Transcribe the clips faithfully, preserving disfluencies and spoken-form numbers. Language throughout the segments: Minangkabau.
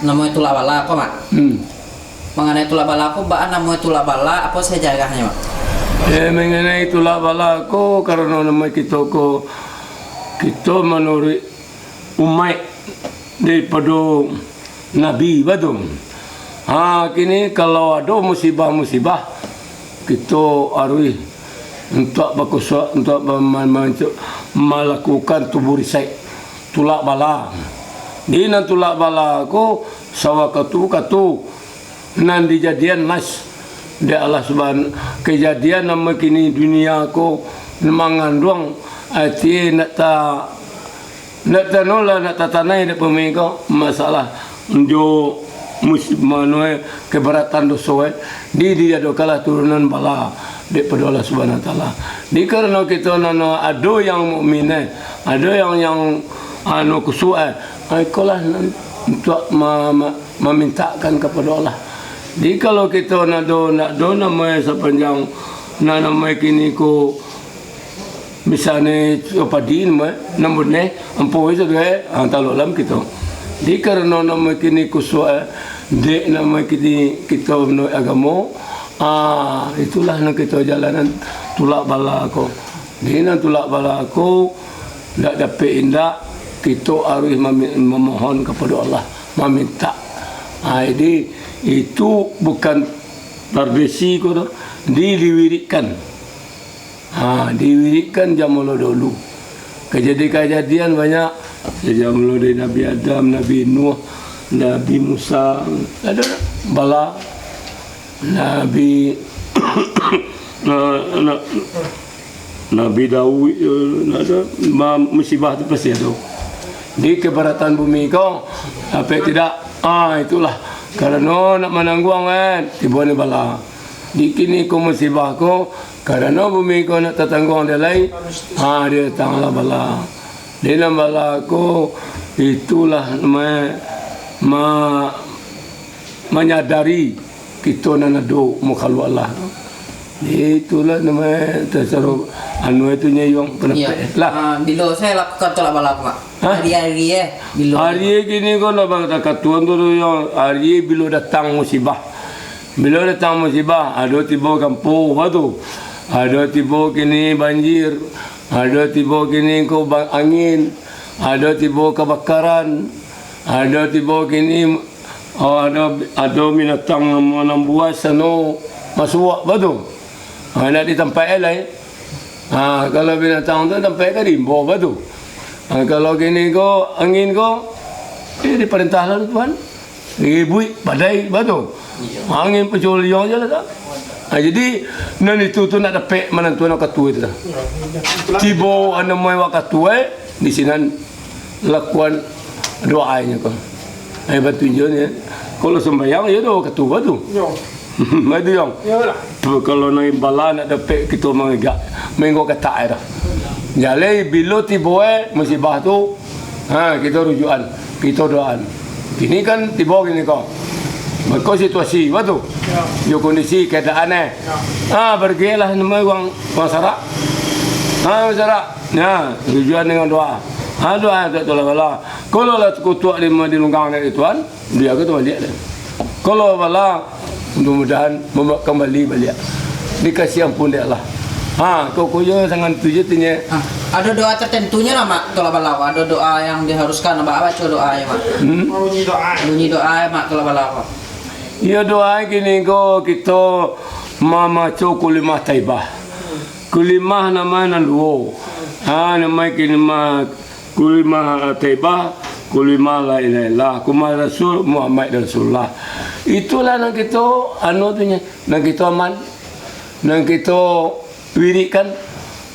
Namo tulak bala ko, Mak? Hmm. Manganai tulak bala ko, baa namo tulak bala, apo sajarahnyo, Mak? Eh, manganai tulak bala ko, karano namo kito ko, kito manuruik umaik daripado Nabi, batua. Ha, kini kalau ado musibah-musibah, kito aruih untuak bakusuak, untuak ba-, ma-, ma-, malakukan tubuh risaik, tulak bala. Di nan tulak bala ko sawakatu-katu nan dijadian nas dek Allah Subhan-, kajadian namo kini dunia ko manganduang ati nak ta-, Ndak tanolah, ndak tatanai dek pami ko masalah jo mus-, mano, eh, keberatan doso, eh, di, diadokanlah turunan bala dek pado Allah Subhanahu Wa Taala. Di karano kito nan ado yang mukmin, eh, ado yang, yang, anu, kusuak, eh, ah, ikolah nan untuak ma-, ma-, mamintakan kapado Allah. Di kalau kito nado, ndak ado namo, eh, sapanjang nan namo, eh, kini ko, Misalnyo, padi namo, nan buneh, ampo sajo, eh, ha, talok lam kito. Di karano namo kini kusuak, eh, dek namo kini kito manuruik agamo, ah, itulah nan kito jalanan tulak bala ko. Di nan tulak bala ko, ndak dapek indak, kito harus mami-, mamohon kapado Allah, mamintak. Ah, jadi, itu bukan tradisi ko doh, di-, diwirikkan. Ha, diwirikkan jaman dulu. Kajadian-kajadian banyak. Jaman dulu dari Nabi Adam, Nabi Nuh, Nabi Musa, ado Bala, Nabi, na-, na-, Nabi Daud, eh, ado ma-, musibah tu pasti ado. Di kebaratan bumi ko, sampai tidak, ah, itulah. Karano nak manangguang kan, tibo ni bala. Di kini ko musibah ko, karano bumi ko nak tatangguang dek lai, ha, didatanglah bala. Di nan bala ko, itulah ma-, ma-, manyadari kito nan ado mukhaluak Allah. Itulah namo tasaruf anu itu nyayuang. Iyo. Pendapat lah. Ah, bilo sajo lakukan tulak bala ko, Mak? Hah? Ari-ari, eh, bilo. Ari kini ko lah batakatuan tu, yo. Ari bilo datang musibah. Bilo datang musibah, ado tibo kampuang, apa tu? Ado tibo kini banjir, ado tibo kini ko ba-, angin, ado tibo kabakaran, ado tibo kini, oh, ado, ado binatang nan, nan buas sano masuak, apa tu? Ha, nak di tampek lai. Ha, kalau binatang tu tampek ka rimbo, apa tu? Ha, kalau kini ko, angin ko, eh, diparintah lah Tuhan. Ribuik, badai, apa tu? Iyo. Angin paculiang je lah, tak? Ha, jadi, nan itu tu nak dapek manantu anak katua itu, tak? Tibo anak mai wak katua, eh, di sinan lakuan doanyo ko. Ai, batunjuak ni. Kalau sembayang, ya doa katua tu. Yo. Batua, Yong? Yo lah. Tu kalau nai bala nak dapek kito mangigak, menggo katak ai dah. Jalai bilo tibo, eh, musibah tu, ha, kito rujukan, kito doaan. Kini kan tibo kini ko. Beko situasi, apa tu? Yo. Yo kondisi keadaan, eh. Yo. Ha, pergilah namo urang, urang sarak. Ha, urang sarak. Nah, tujuan dengan doa. Ha, doa tak tolak bala. Kalau lah takutuak di, di lungkang dari Tuhan, dia ke tu baliak dia. Kalau bala, mudah-mudahan mem-, kembali baliak. Dikasih ampun dek Allah. Ha, kok ko yo sangat tu je tu nyo. Ah, ado doa tertentunyo lah, Mak, tolak bala. Ado doa yang diharuskan, Mak, baco doa ya, Mak. Hmm? Bunyi doa. Bunyi doa ya, Mak, tolak bala, Mak. Iyo doa kini ko kito mamaco kulimah taibah. Kulimah namo nan duo. Ha, namo kulimah, kulimah taibah, kulimah la ilaha illallah, kulimah Rasul Muhammad Rasulullah. Itulah nan kito, anu tu nyo, nan kito aman, nan kito wirikkan.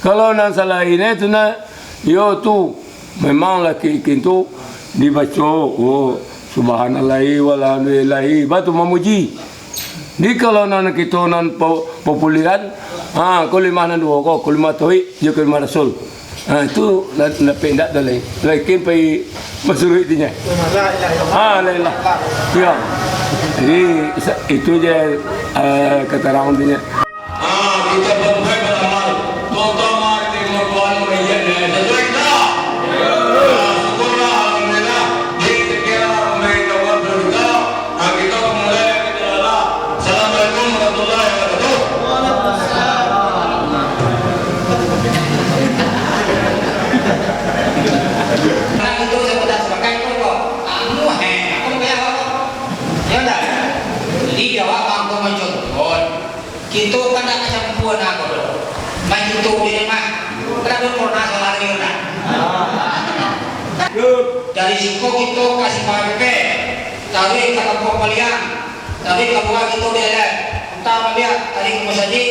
Kalau nan salain tu nah, yo tu, memanglah ki-, kintu dibaco, oh, subhanallahi walhamdulillahi, batu mamuji. Di kalau nan kito nan po-, populiran, ha, kulimah nan duo ko, kulimah tauhid, jo kulimah rasul. Ha, itu na-, napek indak tu lai. Lakin pai basuruik tu nyo. Ha, la ilah. Ya. Jadi, sa-, itu je, eh, katarang tu nyo. Ah, kita bantai beramal. Terutama di Timur Tuan, meriah dan sesuai kita. Ah, syukurlah, alhamdulillah. Di sekian pemerintah Tuan berduka. Dari siko kito ka Simpang P P, taruih ka Kampuang Paliang, taruih kalua kito di aia. Antah baliak, taruih ka musajik,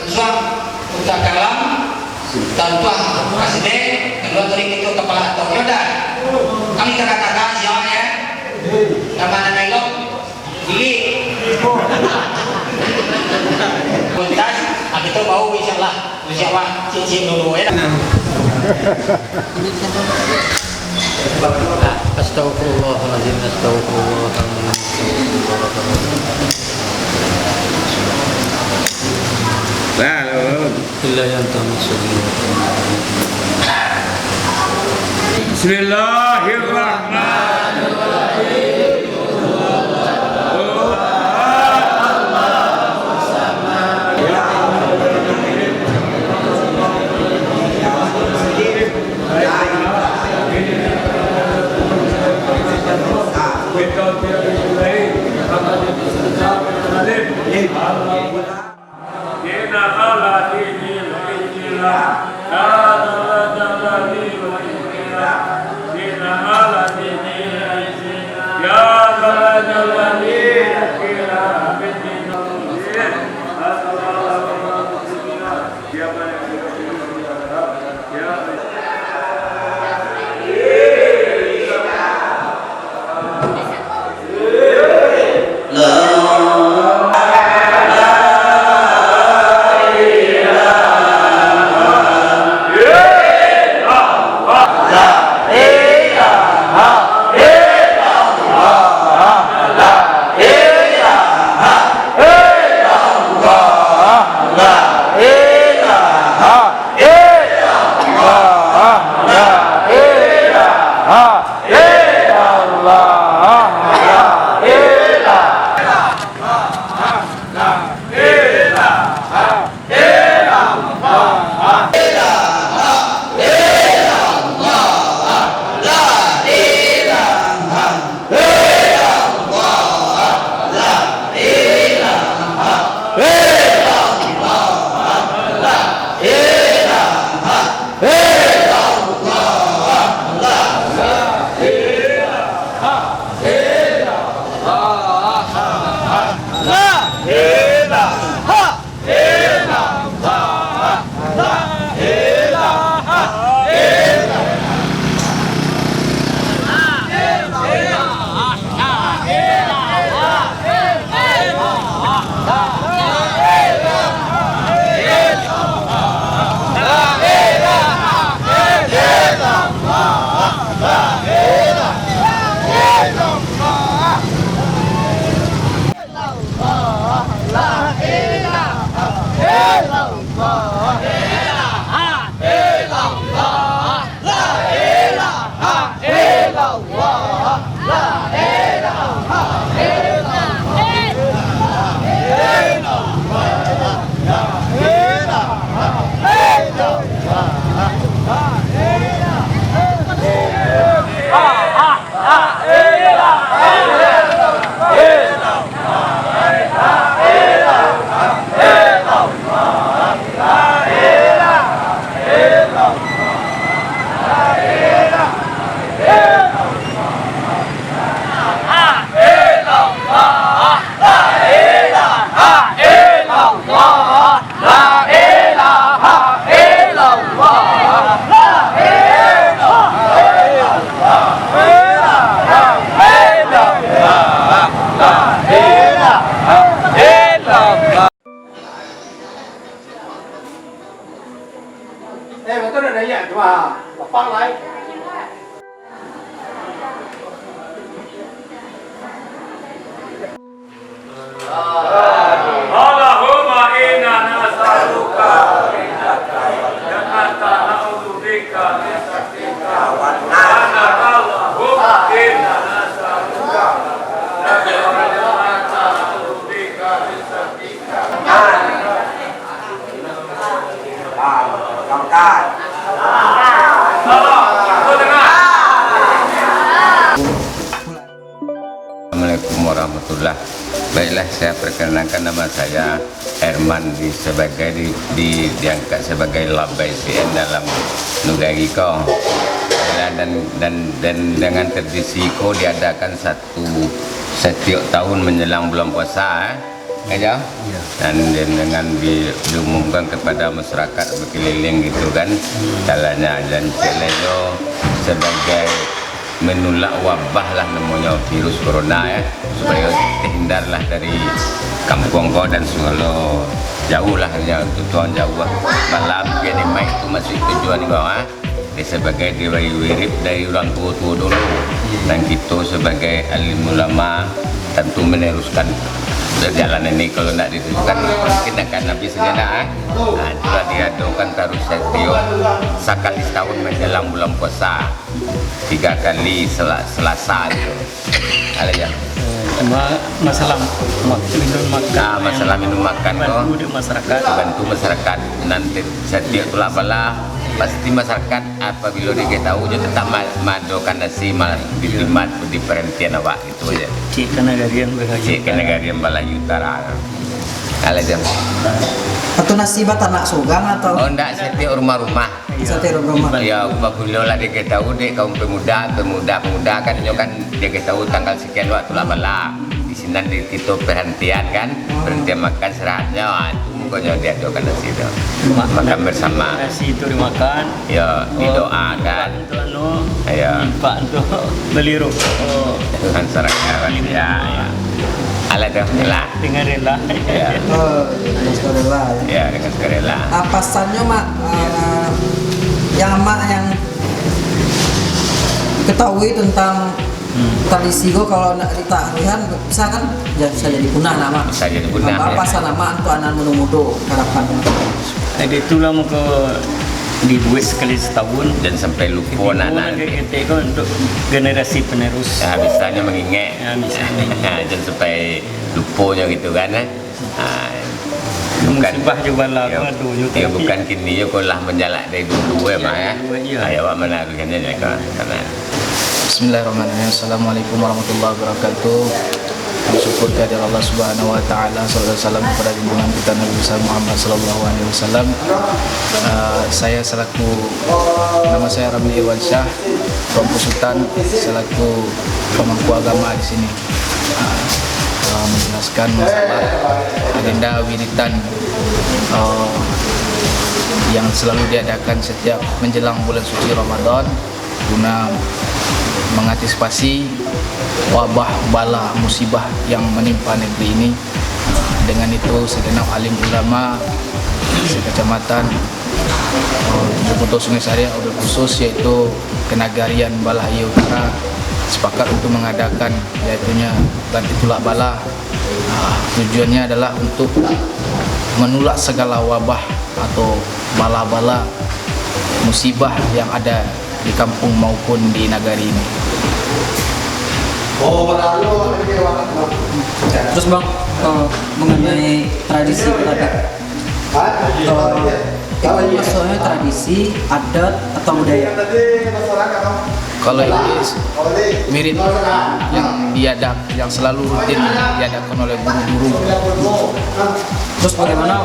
lansuang untuak ka alam, taruih ka siko, kalua taruih kito ka Palatok. Yo ndak? Kami ka katakan siang, yo. Nama-nama elok. Jadi, tuntas, habis tu bau, insyaallah. Insyaallah, cincin dulu, ya. Astagfirullahaladzim, astagfirullahaladzim, astagfirullahaladzim. Nah, lo. Bismillahirrahmanirrahim. Inna ala dinil Islam. Ya Zal Jalali wal Ikram. Inna ala dinil Islam. Ya Zal Jalali wal Ikram. Eh, betul ada ya, dua. Lapang lah, eh. Allahumma inna nas'aluka ridhaka, wa na'udzubika min sakhatika. Subhanaka Allahumma inna nas'aluka ridhaka, wa na'udzubika min sakhatika. Assalamualaikum warahmatullah. Baiklah, saya perkenalkan nama saya Herman di sebagai di, di, diangkat sebagai labai C N dalam nagari ko. Dan, dan, dan dengan tradisi ko diadakan satu setiap tahun menjelang bulan puasa, eh. Ya, Jo? Iya. Dan, dan dengan di-, diumumkan kepada masyarakat berkeliling gitu kan, caranya. Dan cek lai nyo sebagai menulak wabah lah namonyo virus corona, ya, supaya terhindarlah dari kampung ko dan segalo jauh lah, ya, tujuan jauh lah. Malam kini mai tu masih tujuan di bawah. Dia sabagai dia bari wirid dari urang tuo-tuo dulu. Dan kito sabagai alim ulama tantu meneruskan jalan ini. Kalau ndak diteruskan, mungkin akan habis sajadah, eh. Nah, itulah diadokan taruih satiok sakali satahun menjelang bulan puasa. Tiga kali sela-, Selasa itu. Alah, ya. Eh, cuma masalah mak-, minum makan Ah, masalah yang minum makan ko, bantu dek masyarakat. Bantu masyarakat. Nanti satiok tulak bala, pasti masyarakat apabila diketahui jo tetap ma-, maadokan nasi ma-, di Iya. tempat, di perhentian awak gitu aja. Cik Kanagarian Balayu Cik Utara. Kanagarian Balayu Utara. Alah, jam. Atau nasi batanak sogang atau? Oh, ndak, satiok rumah-rumah. Satu rumah. Ya, apabila lah diketahui dek kaum pemuda, pemuda, pemuda kan, nyo kan diketahui tanggal sekian waktu lah bala. Di sinan di kito perhentian kan, Oh. perhentian makan istirahatnyo, ah, itu mungkonyo diadokan di situ. Ma-, Makan bersama. Nasi itu dimakan. Ya, Oh, didoakan. Untuk anu, Ya. infak untuk beli rokok. Dengan sarakan, ya, ya. Alah tu, lah. Dengan rela. Ya. Oh, dengan sukarela, ya. Ya, dengan sukarela. Ah, pasannyo, Mak, ah, yang Mak yang ketahui tentang Hmm. tradisi ko, kalau nak ditaruihan, bisa kan? Ja-, bisa jadi punah, nah, Mak. Bisa jadi punah, Apa ya. pasan Mak untuk anak mudo-mudo, harapannya? Jadi itulah mako dibuat sekali setahun. Dan sampai lupo Dibuat anak-anak. lagi ketek ko untuk generasi penerus. Ya, bisanya mengingat. Ya, bisa mengingat. Jangan sampai luponyo gitu kan, eh. Ah, bukan, Musibah jo bala ya, ko ado jo ya, tapi bukan kini jo ko lah manjalak dari dulu, eh, Mak, eh. Iya, iya. Ah, ya, awak manaruihannyo jo ko, kan. Bismillahirrahmanirrahim. Assalamualaikum warahmatullahi wabarakatuh. Bersyukur kehadirat Allah Subhanahu wa Ta'ala, salawat dan salam kepada junjungan kita Nabi besar Muhammad sallallahu alaihi wasallam. Ah, saya selaku, nama saya Ramli Irwansyah, Tuanku Sutan, selaku pemangku agama di sini. Ah, ah, menjelaskan masalah agenda wiritan, ah, yang selalu diadakan setiap menjelang bulan suci Ramadan guna mengantisipasi wabah bala musibah yang menimpa negeri ini. Dengan itu, segenap alim ulama sekecamatan, eh, di Kota Sungai Sariak, wabil khusus yaitu Kenagarian Balayu Utara, sepakat untuk mengadakan, yaitunya ganti tulak bala. Ah, tujuannya adalah untuk menulak segala wabah atau bala-bala musibah yang ada di kampung maupun di nagari ini. Terus, Bang, eh, mengenai tradisi tadi, eh, itu maksudnya tradisi, adat, atau budaya? Kalau ini mirip yang diadap-, yang selalu rutin diadapkan oleh guru-guru. Terus bagaimana,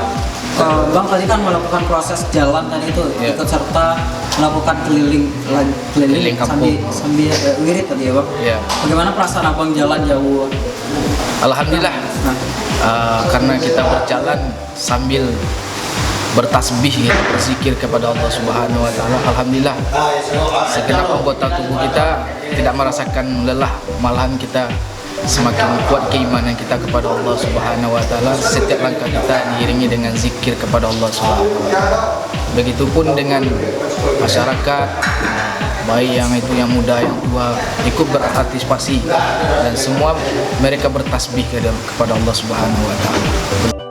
eh, Bang tadi kan melakukan proses jalan tadi itu, Ya. ikut serta melakukan keliling, keliling Keliling kampung. sambil, sambil, eh, wirid tadi ya, Bang? Ya. Bagaimana perasaan Abang jalan jauh? Alhamdulillah. Nah. Eh, karena kita berjalan sambil bertasbih, gitu, berzikir kepada Allah Subhanahu wa Ta'ala. Alhamdulillah, segenap anggota tubuh kita tidak merasakan lelah, malahan kita semakin kuat keimanan kita kepada Allah Subhanahu wa Ta'ala. Setiap langkah kita diiringi dengan zikir kepada Allah Subhanahu wa Ta'ala. Begitupun dengan masyarakat, baik yang itu, yang muda, yang tua, ikut berpartisipasi, dan semua mereka bertasbih kepada Allah Subhanahu wa Ta'ala.